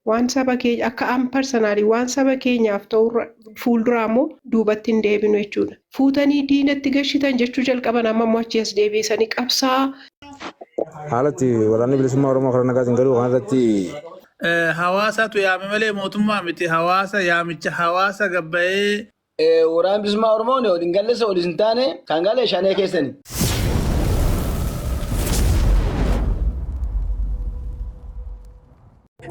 Waan saba keenya akka an personally waan saba keenyaaf ta'urra fuulduraa immoo duubatti hin deebinu jechuudha. Fuutanii diinatti gashitan jechuu jalqaban amma immoo achi as deebiisanii qabsaa. Haala itti waraanni bilisummaa Oromoo karaa nagaatiin galuu kanarratti Hawaasatu yaame malee mootummaa miti. Hawaasa yaamicha hawaasa gabbayee. Waraanni bilisummaa Oromoo ol hin gallese ol hin taane kan gale shanee keessani.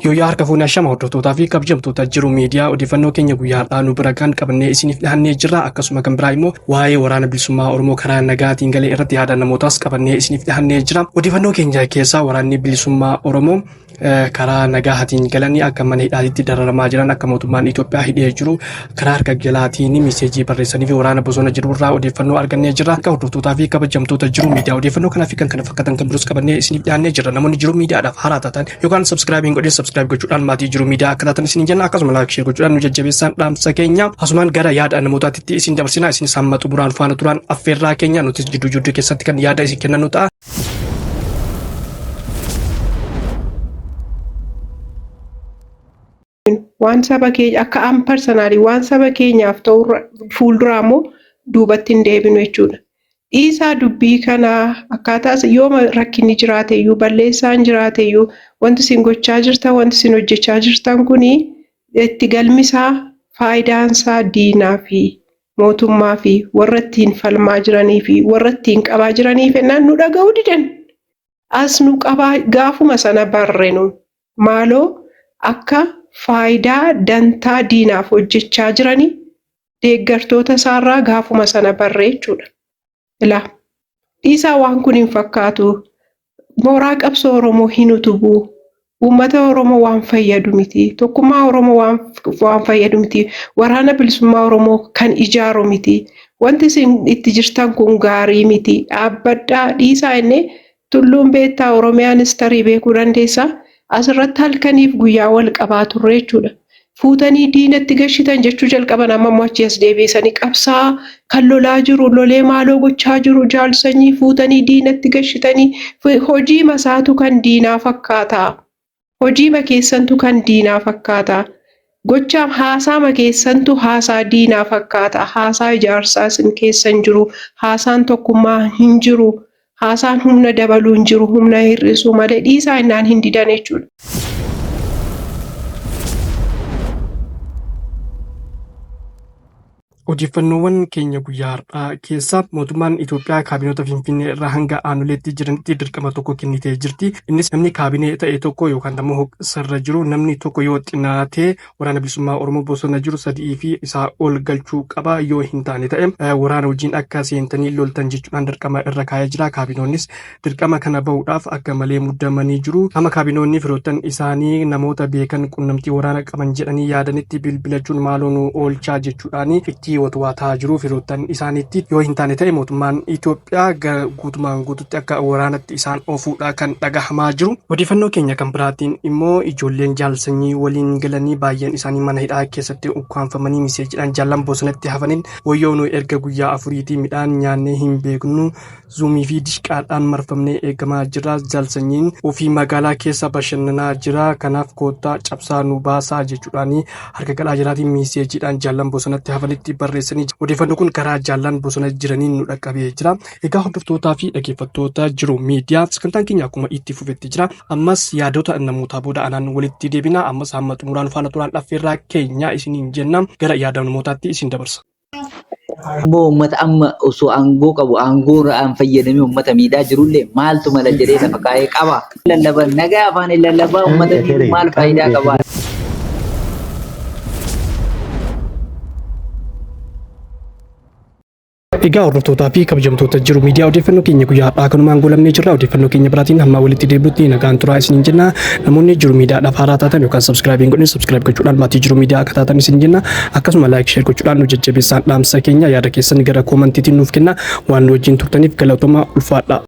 Yooyyaa harka fuunee ashama hordoftootaa fi kabajamtoota jiru miidiyaa odeeffannoo keenya guyyaa har'aa nu bira kan qabannee isiniif dhihannee jirra. Akkasuma kan biraa immoo waa'ee waraana bilisummaa Oromoo karaa nagaatiin galee irratti yaada namootaas qabannee isiniif dhihannee jira. Odeeffannoo keenya keessaa waraanni bilisummaa Oromoo karaa nagaatiin galanii akka mana hidhaatitti dararamaa jiran akka mootummaan Itoophiyaa hidhee jiru karaa harka jalaatiin miseejii barreessanii fi waraana bosona jiru irraa odeeffannoo argannee jirra. Akka hordoftootaa fi kabajamtoota jiru miidiyaa odeeffannoo kanaa fi kan kana fakkaatan kan biroos qabannee isiniif dhiyaannee jirra. Namoonni jiru miidiyaadhaaf haaraa taatan yookaan subscribe hin godhin subscribe gochuudhaan maatii jiru miidiyaa akka taatan isiniin jenna. Akkasuma like share gochuudhaan nu jajjabeessaan dhaamsa keenya. Asumaan gara yaada namootaatti isin dabarsina. Isinis hamma xumuraan faana turaan affeerraa keenya nutis jidduu jidduu keessatti kan yaada isin kennannu ta'a. Waan saba keenya akka an personally waan saba keenyaaf ta'urra fuulduraa immoo duubatti hin deebinu jechuudha. Dhiisaa dubbii kanaa akkaataa yooma rakkinni jiraate iyyuu balleessaan jiraate iyyuu wanti isin gochaa jirtan wanti isin hojjechaa jirtan kuni itti galmisaa faayidaansaa diinaa fi mootummaa fi warra ittiin falmaa jiranii fi warra ittiin qabaa jiranii fennaan nu dhaga'uu didan. As nu qabaa gaafuma sana barre nu maaloo akka faayidaa dantaa diinaaf hojjechaa jiranii deeggartoota isaarraa gaafuma sana barre jechuudha. Ilaa dhiisaa waan kun hin fakkaatu. Mooraa qabsoo Oromoo hin utubuu. Uummata Oromoo waan fayyadu miti. Tokkummaa Oromoo waan fayyadu miti. Waraana bilisummaa Oromoo kan ijaaru miti. Wanti isin itti jirtan kun gaarii miti. Dhaabbadhaa dhiisaa innee tulluun beektaa Oromiyaanis tarii beekuu dandeessaa. Asirratti halkaniif guyyaa wal qabaa turre jechuudha. Fuutanii diinatti gashitan jechuu jalqaban amma immoo achi as deebiisanii qabsaa kan lolaa jiru lolee maaloo gochaa jiru jaalsanyii fuutanii diinatti gashitanii hojii masaatu kan diinaa fakkaata. Hojiima keessantu kan diinaa fakkaata. Gochaam haasaama keessantu haasaa diinaa fakkaata. Haasaa ijaarsaa isin keessa hin jiru. Haasaan tokkummaa hin jiru. Haasaan humna dabaluu hin jiru. Humna hir'isuu malee dhiisaa innaan hin didan jechuudha. Odeeffannoowwan keenya guyyaa har'aa keessa mootummaan Itoophiyaa kaabinoota Finfinnee irraa hanga aanoleetti jiranitti dirqama tokko kennitee jirti. Innis namni kaabinee ta'e tokko yookaan immoo sarara jiru namni tokko yoo xinnaatee waraana bilisummaa Oromoo bosona jiru 3 fi isaa ol galchuu qaba yoo hin taane ta'e waraana wajjin akka seentanii loltan jechuudhaan dirqama irra kaa'ee jira. Kaabinoonnis dirqama kana bahuudhaaf akka malee muddamanii jiru. Amma kaabinoonni firoottan isaanii namoota beekan qunnamtii waraana qaban jedhanii yaadanitti bilbilachuun maaloo nu oolchaa jechuudhaan itti watwaataa jiru firoottan isaaniitti. Yoo hin taane ta'e mootummaan Itoophiyaa guutumaan guututti akka waraanatti isaan oofuudha kan dhagahamaa jiru. Odeeffannoo keenya kan biraatiin immoo ijoolleen jaalsanyii waliin galanii baay'een isaanii mana hidhaa keessatti ukkaanfamanii miseejiidhaan jaallan bosonatti hafaniin wayyoo nu erga guyyaa 4 midhaan nyaannee hin beeknu zuumii fi dishqaadhaan marfamnee eegamaa jira jaalsanyiin ofii magaalaa keessa bashannanaa jira kanaaf koottaa cabsaa nu baasaa jechuudhaan harka qalaa jiraatiin miseejiidhaan jaallan bosonatti hafanitti barreessanii odeeffannoo kun karaa jaallan bosona jiraniin nu dhaqqabee jira. Egaa hordoftootaa fi dhaggeeffattoota jiru miidiyaa sagantaan keenya akkuma itti fufetti jira. Ammas yaadota namootaa booda anaan walitti deebina. Ammas hamma xumuraan faana turaan affeerraa keenya isiniin jenna. Gara yaada namootaatti isin dabarsa. Ammoo uummata amma osoo aangoo qabu aangoo irraan fayyadamee uummata miidhaa jirullee maaltu mala jedhee lafa kaa'ee qaba. Lallaban nagaa afaan hin lallabaa uummata miidhuu maal faayidaa qaba? Egaa hordoftootaa fi kabajamtoota jiru miidiyaa odeeffannoo keenya guyyaa har'aa kanumaan goolabnee jirra. Odeeffannoo keenya biraatiin hamma walitti deebinutti nagaan turaa isiniin jenna. Namoonni jiru miidiyaadhaaf haaraa taatan yookaan subscribe hin godhin subscribe gochuudhaan maatii jiru miidiyaa akka taatan isin jenna. Akkasuma like share gochuudhaan nu jajjabeessaan dhaamsa keenya yaada keessan gara koomantiitiin nuuf kenna. Waan nu wajjin turtaniif galatooma ulfaadha.